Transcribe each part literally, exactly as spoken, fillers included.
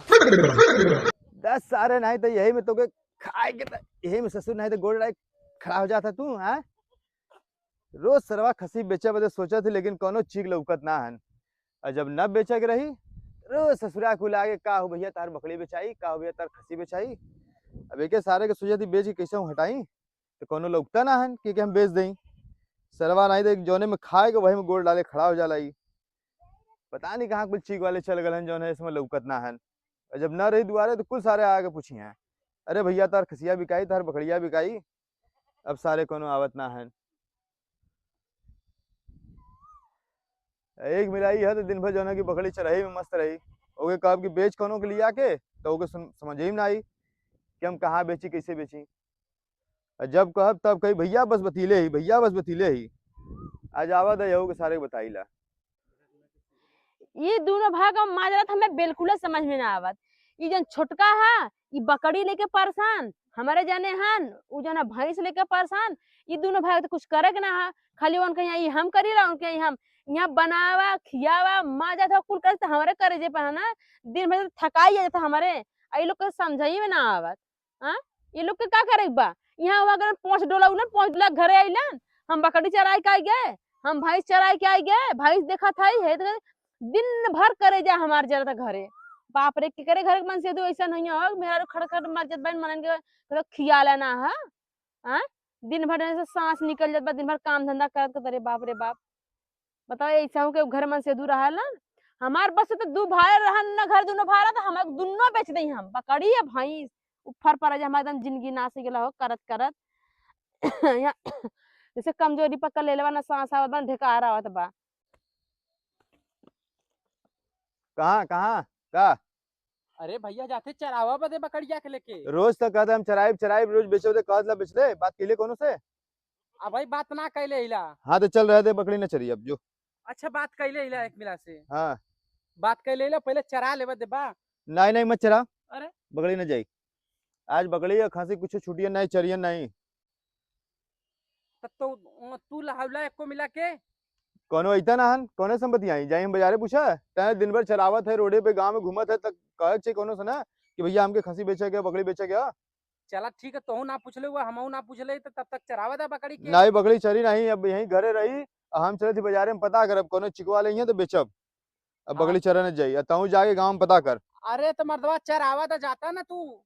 दस सारे नहीं तो यही में तोके खाए के त-, यही में ससुर नहीं तो गोड़ लाए खड़ा हो जाता तू, हाँ? रोज सरवा खसी बेचे बदे सोचत ही, लेकिन कोनो चीज लौकत ना हन। और जब न बेचे के रही, रोज ससुरा कुल आगे, "का हो भैया, तार बकरी बेचाई? का हो भैया, तार खसी बेचाई?" अब एके सारे के सोचत ही, बेच के कैसे हूँ हटाई, तो कोनो लौकता ना हन कि, कि हम बेच देई। सरवा नहीं तो एक जौने में खाए के, वही में गोड़ डाले खड़ा हो जाला ई। पता नहीं कहाँ कुल चीज वाले चल गए हन, जौन है इसमें लौकत ना हन। और जब न रही दुआरे, तो कुल सारे आके पूछी हैं, "अरे भैया, तार खसिया बिकाई, तार बकरिया बिकाई?" अब सारे कोनो आवत ना हन। एक मिलाई है तो दिन भर जौन है कि बकरी चराई में मस्त रही। ओके कहब कि बेच कोनो के लिया के, तो ओके सुन-, समझ ही में ना आई कि हम कहाँ बेची, कैसे बेची। और जब कहब तब कही, "भैया बस बतीले ही, भैया बस बतीले ही।" आज आवा दे यहू के सारे के बताई ला। ई दुनो भाई का माजरा त हमें बिल्कुल समझ में ना आवत। ई जन छोटका है, ई बकरी लेके परेशान, हमारे जाने हन, उ जन भैंस लेके परेशान। ई दुनो भाई तो कुछ करे के ना है, खाली उनके यहाँ ई हम करी ला, उनके यहाँ हम, यहाँ बनावा, खियावा, माजा था कुल करे त हमारे करे जे पे है ना, दिन भर थकाई आ जाता हमारे। आ ई लोग के समझाई में ना आवत। हाँ, ये लोग के का करे के बा? यहाँ हुआ अगर पाँच डोला उलन, पाँच डोला घरे अइलन, हम बकरी चराई के आई गए, हम भैंस चराई के आई गए, भैंस देखत हई, हे तो दिन भर करे जा हमार जरा त घरे। बाप रे, केकरे घर के मन से दो ऐसा नहीं हो, मेहरारू खड़ खड़ मर जात बा, मनन के, के खियाला ना है। हाँ, दिन भर ऐसे सांस निकल जात बा, दिन भर काम धंधा करत करत, अरे बाप रे बाप। बताओ, ऐसा हूँ के घर मन से दूर रहल ना। हमार बस तो दू भाई रहन ना, घर दुनो भाई रहत, हम दुनो बेच दई हम, बकरी या भैंस। उ फर पर जे हमार एकदम जिंदगी नास गेला हो करत करत। यहाँ जैसे कमजोरी पकड़ लेले बा ना, सांस आवत बा, ढेकार आवत बा। कहाँ, कहाँ, का? अरे भैया, जाते चरावा बदे बकरिया के लेके। रोज तो कहते हम चराइब, चराइब, रोज बेचे बदे कहत ला बेच दे, बात कैले कोनो से? अब भाई बात ना कैले हिला। हाँ तो चल रहे दे, बकरी न चरी अब जो। अच्छा बात कैले हिला एक मिला से। हाँ। बात कैले हिला, पहले चरा लेवा देबा। नहीं, नहीं, मत चरा। अरे? बकरी न जाई। आज बकरी या खसी कुछ छुटियन नहीं, चरियन नहीं। तब तो तू लहावला एको मिला के। कोनो अइता ना हन, कोने संपत्ति आई? जाई हम बाजारे पूछा, तैं दिन भर चरावत है, रोडे पे गाँव में घूमत है, तक कहे के चाहिए कोनो से ना कि भैया हमके खसी बेचे के, बकरी बेचे के। चला ठीक है, तोहू ना पूछ ले हुआ, हमहू ना पूछ ले, तो तब तक चरावा दा बकरी के। नहीं, बकरी चरी नहीं, अब यहीं घरे रही, आ हम चले थी बाजारे में पता करब, कोनो चिकवा ले तो बेचब। अब हाँ। बकरी चरा न जाई, आ तहूँ जाके गाँव में पता कर। अरे तो मर्दवा चरावा दा जाता ना तू,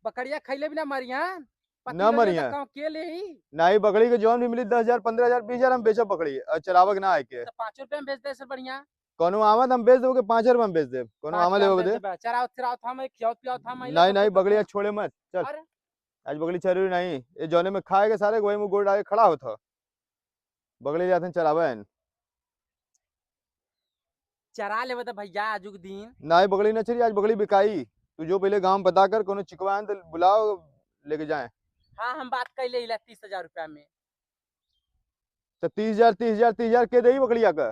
बकरिया खैले बिना मरियान। पति ना रहिया मरिया। तो कहूँ के ले ही? नहीं, बकरी के जौन भी मिली, दस हजार, पन्द्रह हजार, बीस हजार हम बेचब बकरी, और चरावक ना आए के। तो पाँच रुपया में बेच दे सर बढ़िया। कोनो आवत हम बेच देबो के पाँच रुपया में बेच देब। कोनो पाँच आवा रुपया लेबो में बेच दे। देबा। चरावत, चरावत हम, खियावत, पियावत हम, नहीं, नहीं, बकरिया छोड़े मत, चल। अरे। आज बकरी चरी नहीं, ये जौने में खाए के सारे वही में गोड़ डाल के खड़ा होत ह। बकरी जाते चरावे हैं। चरा लेवे तो भैया आजू के दिन। नहीं, बकरी ना चरी, आज बकरी बिकाई। तू जो पहले गाँव में पता कर, कोनो चिकवा है तो बुलाओ, लेके जाए। हाँ, हम बात कैले हिला तीस हजार रुपया में। तो तीस हजार, तीस हजार, तीस हजार के देई बकरिया का?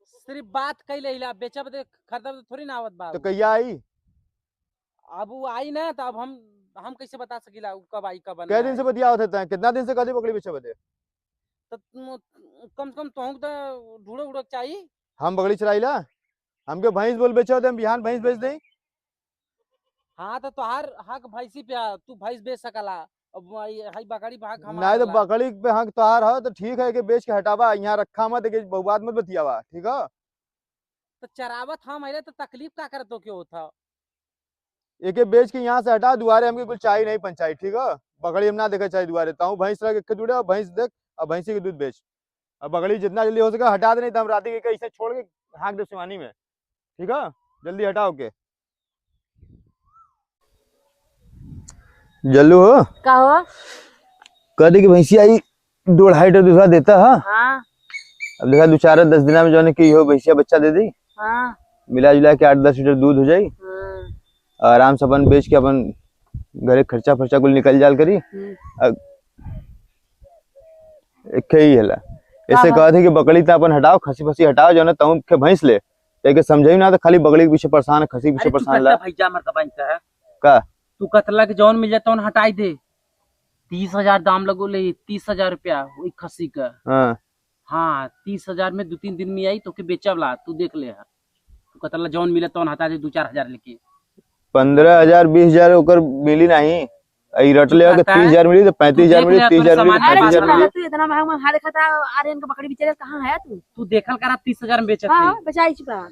सिर्फ बात कैले हिला, बेचब दे, खरीदब तो थोड़ी ना आवत बा तो उ। कहिया आई? अब उ आई ना, तो अब हम, हम कैसे बता सकीला उ कब आई, कब कै ना दिन से आई? बतियावत है तैं? कितना दिन से कहती बकरी बेचब दे? तो तुम, कम से कम तोहूँ के तो ढूढ़ो उड़ो के चाही। हम बकरी चराइला? हमके भैंस बोल बेचो दे, हम बिहान भैंस बेच देई। हाँ, तो तोहार हक भैंसी पे है, तू भैंस बेच सकला। अब भाई, हाई बकरी पे हक हमार नहीं तो वाला। बकरी पे हक तोहार है तो ठीक है, एके बेच के हटावा, यहाँ रखा मत, एके बहु बात मत बतियावा, ठीक है? तो चरावत हम अइले तो तकलीफ का करत हो, क्यों होता? एके बेच के यहाँ से हटा, दुआरे हमके कुछ चाहिए नहीं पंचायत, ठीक है? बकरी हम ना देखे चाहिए दुआरे, ताऊ भैंस रख के जुड़े और भैंस देख और भैंसी के दूध बेच। अब बकरी जितना जल्दी हो सके हटा दे, नहीं तो हम राती के ऐसे छोड़ के हाँक दे सिवानी में, ठीक है? जल्दी हटाओ के। जल्लू हो? का हो? कह दे कि भैंसिया आई दो ढाई लीटर दूसरा देता है। हाँ। अब देखा दो चार दस दिना में जौन है कि हो भैंसिया बच्चा दे दी। हाँ। मिला जुला के आठ दस लीटर दूध हो जाई। हाँ। और आराम से अपन बेच के अपन घरे खर्चा फर्चा कुल निकल जाल करी। हम्म। अब एक ही हला। का ऐसे हो? कहत है कि बकरी त अपन हटाओ, खसी फसी हटाओ, जौन है तहूँ के भैंस ले। एके समझाई ना तो खाली बकरी के पीछे परेशान है, खसी के पीछे अरे तू परेशान कहता ला। भैया हमर का बहन का है? का? तू कहतला कि जौन मिल जाए तौन हटाई दे। तीस हजार दाम लगो ले, तीस हजार रुपया वही खसी का। हाँ। हाँ, तीस हजार में दो तीन दिन में आई तोके बेचब ला, तू देख ले है। कतला जौन मिले तौन हटा दे, दू चार हजार लेके। पन्द्रह हजार, बीस हजार ओकर मिली नहीं। ई रट लेवा के पता है। तीस हजार मिली, तो पैंतीस हजार तू देख मिली, ले तीस हजार अपन मिली, सामान पैंतीस हजार सामान मिली। तू इतना महंगा महंगा देखा था, आर्यन का बकरी बेचे कहाँ है तू? तू देखल करा, तीस हजार में बेचत हाँ, है। बेचाई चुका।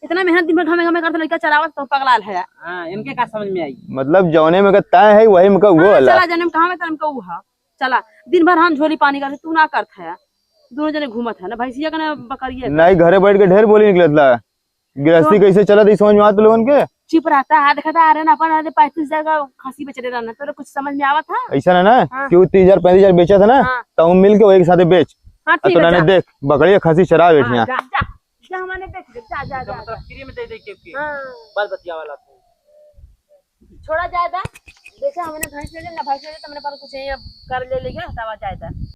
इतना मेहनत दिन भर घामे घामे करत लड़का चरावत तो पगलाल है। हाँ, इनके का समझ में आई? मतलब जौने में का ताय है, वही में का वो हाँ, वाला। चला जौने में कहाँ में तन का वो है। चला, दिन भर हम झोली पानी करते, तू ना करत है। दोनों जने घूमत है ना, भैंसिया का ना बकरिया का। नहीं, घरे बैठ के ढेर बोली निकलत ला। गृहस्थी हाँ। कैसे चलत है, समझ में आवत लोगन के? चुप रहता है, देखा था, अरे ना, अपन अरे पैंतीस हजार का खसी बेच रहे रहना, तोरे कुछ समझ में आवत है? ऐसा ना, ना, हाँ। कि वो तीस हजार, पैंतीस हजार बेचा था ना, हाँ। तो हम मिल के वही के साथे बेच। हाँ, आ ठीक तो है, ना, जा। देख, बकरी खसी चरा बैठी हाँ, हैं। जा, जा, जा, हमने बेच दे, जा, जा, जा, मतलब जा। फ्री में दे दे के, के। हाँ। बात बतिया वाला तू। छोड़ा जाए दा, देखा, हमने भैंस ले ले ना, भैंस ले ले, तो हमने पर कुछ ये कर ले लेगा, हटावा जाए दा।